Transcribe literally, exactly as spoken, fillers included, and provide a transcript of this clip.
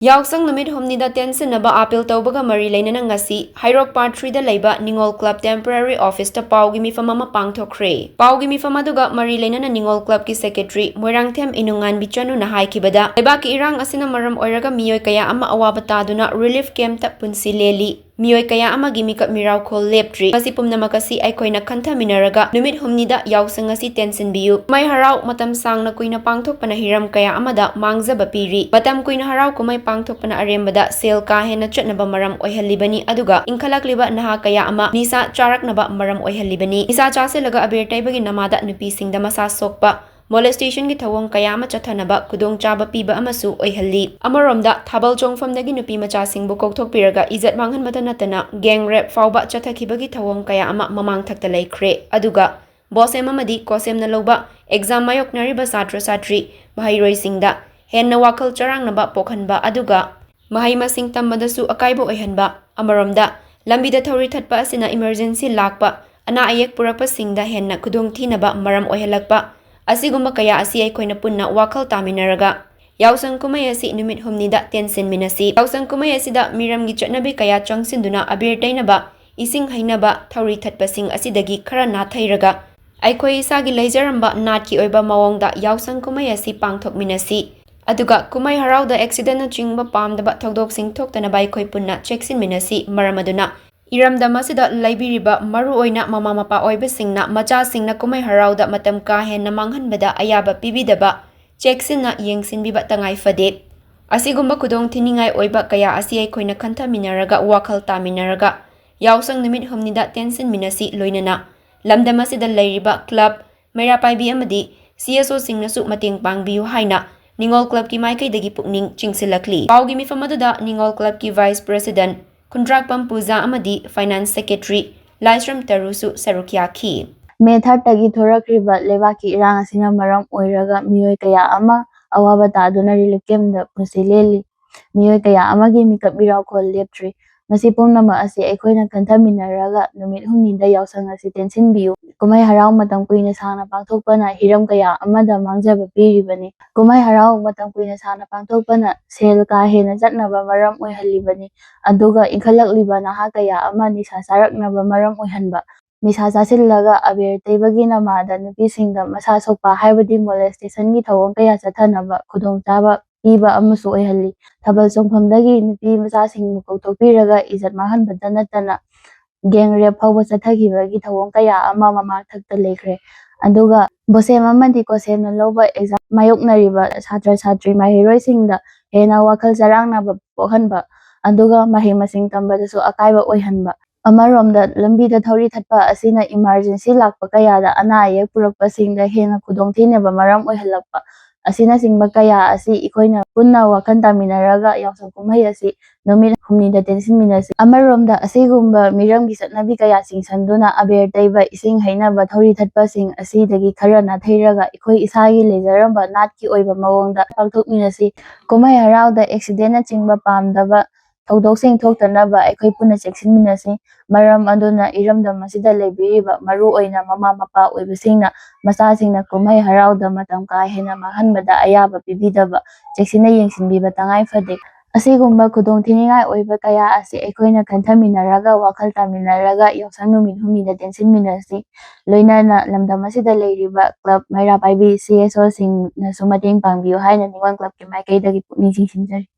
ꯌꯥꯎꯁꯪ ꯅꯨꯃꯤꯠ ꯍꯨꯝꯅꯤꯗ ꯇꯦꯟꯁꯤꯟꯅꯕ ꯑꯥꯄꯤꯜ ꯇꯧꯕꯒ ꯃꯔꯤ ꯂꯩꯅꯅ ꯉꯁꯤ ꯍꯩꯔꯣꯛ ꯄꯥꯔꯠ ꯊ꯭ꯔꯤꯗ ꯂꯩꯕ ꯅꯤꯉꯣꯜ ꯀ꯭ꯂꯕ ꯇꯦꯝꯄꯔꯔꯤ ꯑꯣꯐꯤꯁꯇ ꯄꯥꯎꯒꯤ ꯃꯤꯐꯝ ꯑꯃ ꯄꯥꯡꯊꯣꯛꯈ꯭ꯔꯦ꯫ ꯄꯥꯎꯒꯤ ꯃꯤꯐꯝ ꯑꯗꯨꯒ ꯃꯔꯤ ꯂꯩꯅꯅ ꯅꯤꯉꯣꯜ ꯀ꯭ꯂꯕꯀꯤ ꯁꯦꯀ꯭ꯔꯦꯇꯔꯤ ꯃꯣꯏꯔꯥꯡꯊꯦꯝ ꯏꯅꯨꯡꯉꯥꯟꯕꯤ ꯆꯅꯨꯅ ꯍꯥꯏꯈꯤꯕꯗ, ꯂꯩꯕꯥꯛꯀꯤ ꯏꯔꯥꯡ ꯑꯁꯤꯅ ꯃꯔꯝ ꯑꯣꯏꯔꯒ ꯃꯤꯑꯣꯏ ꯀꯌꯥ ꯑꯃ ꯑꯋꯥꯕ ꯇꯥꯗꯨꯅ ꯔꯤꯂꯤꯐ ꯀꯦꯝꯞꯇ ꯄꯨꯟꯁꯤ ꯂꯦꯜꯂꯤ꯫ ꯃꯤꯑꯣꯏ ꯀꯌꯥ ꯑꯃꯒꯤ ꯃꯤꯀꯞ ꯃꯤꯔꯥꯎꯈꯣꯜ ꯂꯦꯞꯇ꯭ꯔꯤ꯫ ꯃꯁꯤ ꯄꯨꯝꯅꯃꯛ ꯑꯁꯤ ꯑꯩꯈꯣꯏꯅ ꯈꯟꯊꯃꯤꯟꯅꯔꯒ ꯅꯨꯃꯤꯠ ꯍꯨꯝꯅꯤꯗ ꯌꯥꯎꯁꯪ ꯑꯁꯤ ꯇꯦꯟꯁꯤꯟꯕꯤꯌꯨ꯫ ꯀꯨꯝꯍꯩ ꯍꯔꯥꯎ ꯃꯇꯝ ꯁꯥꯡꯅ ꯀꯨꯏꯅ ꯄꯥꯡꯊꯣꯛꯄꯅ ꯍꯤꯔꯝ ꯀꯌꯥ ꯑꯃꯗ ꯃꯥꯡꯖꯕ ꯄꯤꯔꯤ꯫ ꯃꯇꯝ ꯀꯨꯏꯅ ꯍꯔꯥꯎ ꯀꯨꯝꯍꯩ ꯄꯥꯡꯊꯣꯛꯄꯅ ꯑꯔꯦꯝꯕꯗ ꯁꯦꯜ ꯀꯥ ꯍꯦꯟꯅ ꯆꯠꯅꯕ ꯃꯔꯝ ꯑꯣꯏꯍꯜꯂꯤꯕꯅꯤ, ꯑꯗꯨꯒ ꯏꯟꯈꯠꯂꯛꯂꯤꯕ ꯅꯍꯥ ꯀꯌꯥ ꯑꯃ ꯅꯤꯁꯥ ꯆꯥꯔꯛꯅꯕ ꯃꯔꯝ ꯑꯣꯏꯍꯜꯂꯤꯕꯅꯤ꯫ ꯅꯤꯁꯥ ꯆꯥꯁꯤꯜꯂꯒ ꯑꯕꯦꯔ ꯇꯩꯕꯒꯤ ꯅꯃꯥꯗ ꯅꯨꯄꯤꯁꯤꯡꯗ ꯃꯁꯥ ꯁꯣꯛꯄ, ꯃꯣꯂꯦꯁꯇꯦꯁꯟꯒꯤ ꯊꯧꯑꯣꯡ ꯀꯌꯥ ꯑꯃ ꯆꯠꯊꯅꯕ ꯈꯨꯗꯣꯡꯆꯥꯕ ꯄꯤꯕ ꯑꯃꯁꯨ ꯑꯣꯏꯍꯜꯂꯤ꯫ ꯑꯃꯔꯣꯝꯗ, ꯊꯥꯕꯜ ꯆꯣꯡꯐꯝꯗꯒꯤ ꯅꯨꯄꯤ ꯃꯆꯥꯁꯤꯡꯕꯨ ꯀꯧꯊꯣꯛꯄꯤꯔꯒ ꯏꯖꯠ ꯃꯥꯡꯍꯟꯕꯇ ꯅꯠꯇꯅ ꯒꯦꯡ ꯔꯦꯞ ꯐꯥꯎꯕ ꯆꯠꯊꯈꯤꯕꯒꯤ ꯊꯧꯑꯣꯡ ꯀꯌꯥ ꯑꯃ ꯃꯃꯥꯡꯊꯛꯇ ꯂꯩꯈ꯭ꯔꯦ꯫ ꯑꯗꯨꯒ ꯕꯣꯁꯦꯝ ꯑꯃꯗꯤ ꯀꯣꯁꯦꯝꯅ ꯂꯧꯕ ꯑꯦꯛꯖꯥꯝ ꯃꯥꯌꯣꯛꯅꯔꯤꯕ ꯁꯥꯇ꯭ꯔ ꯁꯥꯇ꯭ꯔꯤ ꯃꯍꯩꯔꯣꯏꯁꯤꯡꯗ ꯍꯦꯟꯅ ꯋꯥꯈꯜ ꯆꯔꯥꯡꯅꯕ ꯄꯣꯛꯍꯟꯕ, ꯑꯗꯨꯒ ꯃꯍꯩ ꯃꯁꯤꯡ ꯇꯝꯕꯗꯁꯨ ꯑꯀꯥꯏꯕ ꯑꯣꯏꯍꯟꯕ꯫ ꯑꯃꯔꯣꯝꯗ, ꯂꯝꯕꯤꯗ ꯊꯧꯔꯤ ꯊꯠꯄ ꯑꯁꯤꯅ ꯏꯃꯔꯖꯦꯟꯁꯤ ꯂꯥꯛꯄ, ꯑꯅꯥ ꯑꯌꯦꯛ ꯄꯨꯔꯛꯄꯁꯤꯡꯗ ꯍꯦꯟꯅ ꯈꯨꯗꯣꯡꯊꯤꯅꯕ ꯃꯔꯝ ꯑꯣꯏꯍꯜꯂꯛꯄ ꯑꯁꯤꯒꯨꯝꯕ ꯀꯌꯥ ꯑꯁꯤ ꯑꯩꯈꯣꯏꯅ ꯄꯨꯟꯅ ꯋꯥꯈꯜ ꯇꯥꯃꯤꯟꯅꯔꯒ ꯌꯥꯎꯁꯪ ꯀꯨꯝꯍꯩ ꯑꯁꯤ ꯅꯨꯃꯤꯠ ꯍꯨꯝꯅꯤꯗ ꯇꯦꯟꯁꯤꯟꯃꯤꯟꯅꯁꯤ꯫ ꯌꯥꯎꯁꯪ ꯀꯨꯝꯍꯩ ꯑꯁꯤꯗ ꯃꯤꯔꯝꯒꯤ ꯆꯠꯅꯕꯤ ꯀꯌꯥ ꯆꯪꯁꯤꯟꯗꯨꯅ ꯑꯕꯤꯔ ꯇꯩꯅꯕ, ꯏꯁꯤꯡ ꯍꯩꯅꯕ, ꯊꯧꯔꯤ ꯊꯠꯄꯁꯤꯡ ꯑꯁꯤꯗꯒꯤ ꯈꯔ ꯅꯥꯊꯩꯔꯒ ꯑꯩꯈꯣꯏ ꯏꯁꯥꯒꯤ ꯂꯩꯖꯔꯝꯕ ꯅꯥꯠꯀꯤ ꯑꯣꯏꯕ ꯃꯑꯣꯡꯗ ꯌꯥꯎꯁꯪ ꯀꯨꯝꯍꯩ ꯑꯁꯤ ꯄꯥꯡꯊꯣꯛꯃꯤꯟꯅꯁꯤ꯫ ꯑꯗꯨꯒ ꯀꯨꯝꯍꯩ ꯍꯔꯥꯎꯗ ꯑꯦꯛꯁꯤꯗꯦꯟꯅꯆꯤꯡꯕ ꯄꯥꯝꯗꯕ ꯊꯧꯗꯣꯛꯁꯤꯡ ꯊꯣꯛꯇꯅꯕ ꯑꯩꯈꯣꯏ ꯄꯨꯟꯅ ꯆꯦꯛꯁꯤꯟꯃꯤꯟꯅꯁꯤ꯫ ꯃꯔꯝ ꯑꯗꯨꯅ ꯏꯔꯝꯗꯝ ꯑꯁꯤꯗ ꯂꯩꯕꯤꯔꯤꯕ ꯃꯔꯨꯑꯣꯏꯅ ꯃꯃꯥ ꯃꯄꯥ ꯑꯣꯏꯕꯁꯤꯡꯅ ꯃꯆꯥꯁꯤꯡꯅ ꯀꯨꯝꯍꯩ ꯍꯔꯥꯎꯗ ꯃꯇꯝ ꯀꯥ ꯍꯦꯟꯅ ꯃꯥꯡꯍꯟꯕꯗ ꯑꯌꯥꯕ ꯄꯤꯕꯤꯗꯕ, ꯆꯦꯛꯁꯤꯟꯅ ꯌꯦꯡꯁꯤꯟꯕꯤꯕ ꯇꯉꯥꯏ ꯐꯗꯦ꯫ ꯑꯁꯤꯒꯨꯝꯕ ꯈꯨꯗꯣꯡ ꯊꯤꯅꯤꯡꯉꯥꯏ ꯑꯣꯏꯕ ꯀꯌꯥ ꯑꯁꯤ ꯑꯩꯈꯣꯏꯅ ꯈꯟꯊꯃꯤꯟꯅꯔꯒ, ꯋꯥꯈꯜ ꯇꯥꯃꯤꯟꯅꯔꯒ ꯌꯥꯎꯁꯪ ꯅꯨꯃꯤꯠ ꯍꯨꯝꯅꯤꯗ ꯇꯦꯟꯁꯤꯟꯃꯤꯟꯅꯁꯤ꯫ ꯂꯣꯏꯅꯅ ꯂꯝꯗꯝ ꯑꯁꯤꯗ ꯂꯩꯔꯤꯕ ꯀ꯭ꯂꯕ, ꯃꯩꯔꯥ ꯄꯥꯏꯕꯤ ꯑꯃꯗꯤ ꯁꯤ ꯑꯦꯁ ꯑꯣꯁꯤꯡꯅꯁꯨ ꯃꯇꯦꯡ ꯄꯥꯡꯕꯤꯌꯨ ꯍꯥꯏꯅ ꯅꯤꯉꯣꯜ ꯀ꯭ꯂꯕꯀꯤ ꯃꯥꯏꯀꯩꯗꯒꯤ ꯄꯨꯛꯅꯤꯡ ꯆꯤꯡꯁꯤꯜꯂꯛꯂꯤ꯫ ꯄꯥꯎꯒꯤ ꯃꯤꯐꯝ ꯑꯗꯨꯗ ꯅꯤꯉꯣꯜ ꯀ꯭ꯂꯕꯀꯤ ꯚꯥꯏꯁ ꯄ꯭ꯔꯦꯁꯤꯗꯦꯟꯠ ꯈꯨꯟꯗ꯭ꯔꯥꯛꯄꯝ ꯄꯨꯖꯥ ꯑꯃꯗꯤ ꯐꯥꯏꯅꯥꯟꯁ ꯁꯦꯀ꯭ꯔꯦꯇꯔꯤ ꯂꯥꯏꯁ꯭ꯔꯝ ꯇꯔꯨꯁꯨ ꯁꯔꯨꯛ ꯌꯥꯈꯤ꯫ ꯃꯦ ꯊꯥꯔꯠꯇꯒꯤ ꯊꯣꯔꯛꯂꯤꯕ ꯂꯩꯕꯥꯛꯀꯤ ꯏꯔꯥꯡ ꯑꯁꯤꯅ ꯃꯔꯝ ꯑꯣꯏꯔꯒ ꯃꯤꯑꯣꯏ ꯀꯌꯥ ꯑꯃ ꯑꯋꯥꯕ ꯇꯥꯗꯨꯅ ꯔꯤꯂꯤꯐ ꯀꯦꯝꯞꯇ ꯄꯨꯟꯁꯤ ꯂꯦꯜꯂꯤ꯫ ꯃꯤꯑꯣꯏ ꯀꯌꯥ ꯑꯃꯒꯤ ꯃꯤꯀꯞ ꯃꯤꯔꯥꯎꯈꯣꯜ ꯂꯦꯞꯇ꯭ꯔꯤ꯫ ꯃꯁꯤ ꯄꯨꯝꯅꯃꯛ ꯑꯁꯤ ꯑꯩꯈꯣꯏꯅ ꯈꯟꯊꯃꯤꯟꯅꯔꯒ ꯅꯨꯃꯤꯠ ꯍꯨꯝꯅꯤꯗ ꯌꯥꯎꯁꯪ ꯑꯁꯤ ꯇꯦꯟꯁꯤꯟꯕꯤꯌꯨ꯫ ꯀꯨꯝꯍꯩ ꯍꯔꯥꯎ ꯃꯇꯝ ꯀꯨꯏꯅ ꯁꯥꯡꯅ ꯄꯥꯡꯊꯣꯛꯄꯅ ꯍꯤꯔꯝ ꯀꯌꯥ ꯑꯃꯗ ꯃꯥꯡꯖꯕ ꯄꯤꯔꯤꯕꯅꯤ꯫ ꯀꯨꯝꯍꯩ ꯍꯔꯥꯎ ꯃꯇꯝ ꯀꯨꯏꯅ ꯁꯥꯡꯅ ꯄꯥꯡꯊꯣꯛꯄꯅ ꯁꯦꯜ ꯀꯥ ꯍꯦꯟꯅ ꯆꯠꯅꯕ ꯃꯔꯝ ꯑꯣꯏꯍꯜꯂꯤꯕꯅꯤ꯫ ꯑꯗꯨꯒ ꯏꯟꯈꯠꯂꯛꯂꯤꯕ ꯅꯍꯥ ꯀꯌꯥ ꯑꯃ ꯅꯤꯁꯥ ꯆꯥꯔꯛꯅꯕ ꯃꯔꯝ ꯑꯣꯏꯍꯟꯕ, ꯅꯤꯁꯥ ꯆꯥꯁꯤꯜꯂꯒ ꯑꯕꯦꯔ ꯇꯩꯕꯒꯤ ꯅꯃꯥꯗ ꯅꯨꯄꯤꯁꯤꯡꯗ ꯃꯁꯥ ꯁꯣꯛꯄ ꯍꯥꯏꯕꯗꯤ ꯃꯣꯂꯦꯁꯇꯦꯁꯟꯒꯤ ꯊꯧꯑꯣꯡ ꯀꯌꯥ ꯆꯠꯊꯅꯕ ꯈꯨꯗꯣꯡꯆꯥꯕ ꯄꯤꯕ ꯑꯃꯁꯨ ꯑꯣꯏꯍꯜꯂꯤ꯫ ꯊꯥꯕꯜ ꯆꯣꯡꯐꯝꯗꯒꯤ ꯅꯨꯄꯤ ꯃꯆꯥꯁꯤꯡꯕꯨ ꯀꯧꯊꯣꯛꯄꯤꯔꯒ ꯏꯖꯠ ꯃꯥꯡꯍꯟꯕꯇ ꯅꯠꯇꯅ ꯒꯦꯡ ꯔꯦꯞ ꯐꯥꯎꯕ ꯆꯠꯊꯈꯤꯕꯒꯤ ꯊꯧꯑꯣꯡ ꯀꯌꯥ ꯑꯃ ꯃꯃꯥꯡꯊꯛꯇ ꯂꯩꯈ꯭ꯔꯦ꯫ ꯑꯗꯨꯒ ꯕꯣꯁꯦꯝ ꯑꯃꯗꯤ ꯀꯣꯁꯦꯝꯅ ꯂꯧꯕ ꯑꯦꯛꯖꯥꯝ ꯃꯥꯌꯣꯛꯅꯔꯤꯕ ꯁꯥꯇ꯭ꯔ ꯁꯥꯇ꯭ꯔꯤ ꯃꯍꯩꯔꯣꯏꯁꯤꯡꯗ ꯍꯦꯟꯅ ꯋꯥꯈꯜ ꯆꯔꯥꯡꯅꯕ ꯄꯣꯛꯍꯟꯕ, ꯑꯗꯨꯒ ꯃꯍꯩ ꯃꯁꯤꯡ ꯇꯝꯕꯗꯁꯨ ꯑꯀꯥꯏꯕ ꯑꯣꯏꯍꯟꯕ꯫ ꯑꯃꯔꯣꯝꯗ ꯂꯝꯕꯤꯗ ꯊꯧꯔꯤ ꯊꯠꯄ ꯑꯁꯤꯅ ꯏꯃꯥꯔꯖꯦꯟꯁꯤ ꯂꯥꯛꯄ ꯀꯌꯥꯗ ꯑꯅꯥ ꯑꯌꯦꯛ ꯄꯨꯔꯛꯄꯁꯤꯡꯗ ꯍꯦꯟꯅ ꯈꯨꯗꯣꯡꯊꯤꯅꯕ ꯃꯔꯝ ꯑꯣꯏꯍꯜꯂꯛꯄ ꯑꯁꯤꯅꯆꯤꯡꯕ ꯀꯌꯥ ꯑꯁꯤ ꯑꯩꯈꯣꯏꯅ ꯄꯨꯟꯅ ꯋꯥꯈꯜ ꯇꯥꯃꯤꯟꯅꯔꯒ ꯌꯥꯎꯁꯪ ꯀꯨꯝꯍꯩ ꯑꯁꯤ ꯅꯨꯃꯤꯠ ꯍꯨꯝꯅꯤꯗ ꯇꯦꯟꯁꯤꯟꯃꯤꯟꯅꯁꯤ꯫ ꯑꯃꯔꯣꯝꯗ ꯑꯁꯤꯒꯨꯝꯕ ꯃꯤꯔꯝꯒꯤ ꯆꯠꯅꯕꯤ ꯀꯌꯥ ꯆꯤꯡꯁꯤꯟꯗꯨꯅ ꯑꯕꯦꯔ ꯇꯩꯕ, ꯏꯁꯤꯡ ꯍꯩꯅꯕ, ꯊꯧꯔꯤ ꯊꯠꯄꯁꯤꯡ ꯑꯁꯤꯗꯒꯤ ꯈꯔ ꯅꯥꯊꯩꯔꯒ ꯑꯩꯈꯣꯏ ꯏꯁꯥꯒꯤ ꯂꯩꯖꯔꯝꯕ ꯅꯥꯠꯀꯤ ꯑꯣꯏꯕ ꯃꯑꯣꯡꯗ ꯄꯥꯡꯊꯣꯛꯃꯤꯟꯅꯁꯤ꯫ ꯀꯨꯝꯍꯩ ꯍꯔꯥꯎꯗ ꯑꯦꯛꯁꯤꯗꯦꯟꯅꯆꯤꯡꯕ ꯄꯥꯝꯗꯕ ꯊꯧꯗꯣꯛꯁꯤꯡ ꯊꯣꯛꯇꯅꯕ ꯑꯩꯈꯣꯏ ꯄꯨꯟꯅ ꯆꯦꯛꯁꯤꯟꯃꯤꯟꯅꯁꯤ꯫ ꯃꯔꯝ ꯑꯗꯨꯅ ꯏꯔꯝꯗꯝ ꯑꯁꯤꯗ ꯂꯩꯕꯤꯔꯤꯕ ꯃꯔꯨꯑꯣꯏꯅ ꯃꯃꯥ ꯃꯄꯥ ꯑꯣꯏꯕꯁꯤꯡꯅ ꯃꯆꯥꯁꯤꯡꯅ ꯀꯨꯝꯍꯩ ꯍꯔꯥꯎꯗ ꯃꯇꯝ ꯀꯥ ꯍꯦꯟꯅ ꯃꯥꯡꯍꯟꯕꯗ ꯑꯌꯥꯕ ꯄꯤꯕꯤꯗꯕ, ꯆꯦꯛꯁꯤꯟꯅ ꯌꯦꯡꯁꯤꯟꯕꯤꯕ ꯇꯉꯥꯏ ꯐꯗꯦ꯫ ꯑꯁꯤꯒꯨꯝꯕ ꯈꯨꯗꯣꯡ ꯊꯤꯅꯤꯡꯉꯥꯏ ꯑꯣꯏꯕ ꯀꯌꯥ ꯑꯁꯤ ꯑꯩꯈꯣꯏꯅ ꯈꯟꯊꯃꯤꯟꯅꯔꯒ, ꯋꯥꯈꯜ ꯇꯥꯃꯤꯟꯅꯔꯒ ꯌꯥꯎꯁꯪ ꯅꯨꯃꯤꯠ ꯍꯨꯝꯅꯤꯗ ꯇꯦꯟꯁꯤꯟꯃꯤꯟꯅꯁꯤ꯫ ꯂꯣꯏꯅꯅ ꯂꯝꯗꯝ ꯑꯁꯤꯗ ꯂꯩꯔꯤꯕ ꯀ꯭ꯂꯕ, ꯃꯩꯔꯥ ꯄꯥꯏꯕꯤ, ꯁꯤ ꯑꯦꯁ ꯑꯣꯁꯤꯡꯅꯁꯨ ꯃꯇꯦꯡ ꯄꯥꯡꯕꯤꯌꯨ ꯍꯥꯏꯅ ꯅꯤꯉꯣꯜ ꯀ꯭ꯂꯕꯀꯤ ꯃꯥꯏꯀꯩꯗꯒꯤ ꯄꯨꯛꯅꯤꯡ ꯆꯤꯡꯁꯤꯟꯖꯔꯤ꯫